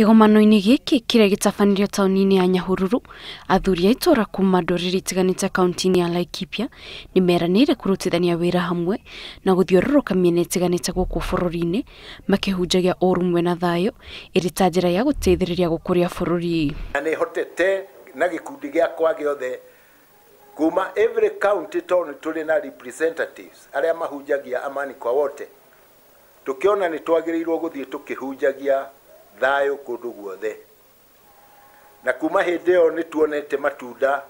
Kĩgomano-inĩ gĩkĩ kĩrĩa gĩtabanirio taũni-inĩ ya Nyahururu, athuri a itũũra kuma ndũrĩrĩ itiganĩte kaunti-inĩ ya Laikipia nĩ meranĩire kũrutithania wĩra hamwe na gũthiũrũrũka mĩena ĩtiganĩte gũkũ bũrũri-inĩ makĩhunjagia ũrũmwe na thayũ ĩrĩ ta njĩra ya gũteithĩrĩria gũkũria bũrũri. Na nĩ hotete na gĩkundi gĩakwa gĩothe kuma every county tondũ tũrĩ na representatives arĩa mahunjagia amani kwa wote, tukiona nĩ twagĩrĩirwo gũthiĩ tũkĩhunjagia thayũ kũndũ guothe, na kuma hĩndĩ ĩyo nĩ tuonete matunda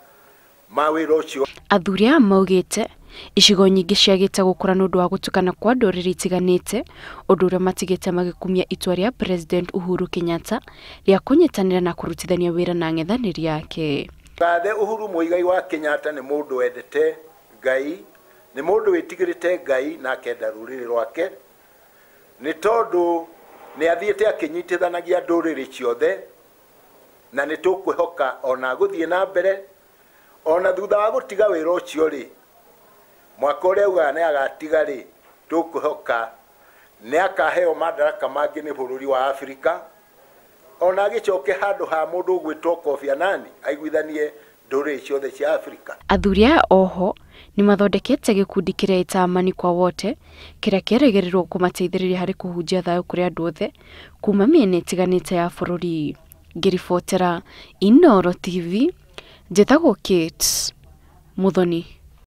ma wĩra ũcio. Athuri aya maugĩte icigo nyingĩ ciagĩte gũkũra nĩ ũndũ wa gũtukana kwa ndũrĩrĩ itiganĩte, ũndũ ũrĩa matigĩte magĩkumia itua rĩa President Uhuru Kenyatta rĩa kũnyitanĩra na kũrutithania wĩra na ang'ethanĩri ake. Gathe Uhuru Muigai wa Kenyatta nĩ mũndũ wendete Ngai, nĩ mũndũ wĩtigĩrĩte Ngai na akenda rũrĩrĩ rwake, nĩ tondũ nĩ athiĩte akĩnyitithanagia ndũrĩrĩ ciothe, na nĩ tũkwĩhoka ona gũthiĩ na mbere ona thutha wa gũtiga wĩra ũcio rĩ, mwaka ũrĩa augaga nĩ agatiga rĩ, tũkwĩhoka nĩ akaheo madaraka mangĩ nĩ bũrũri wa Afrika, ona agĩcoke handũ ha mũndũ ũgwĩtwo Kofi Annan aiguithanie ndũrĩrĩ ciothe cia Afrika. Athuri aya oho nĩ mathondekete gĩkundi kĩrĩa ĩta Amani kwa Wote kĩrĩa kĩerĩgĩrĩrwo kũmateithĩrĩria harĩ kũhunjia thayũ kũrĩ andũ othe kuma mĩena ĩtiganĩte ya bũrũri. Ngĩribotera Inooro TV, njĩtagwo Kate Muthoni.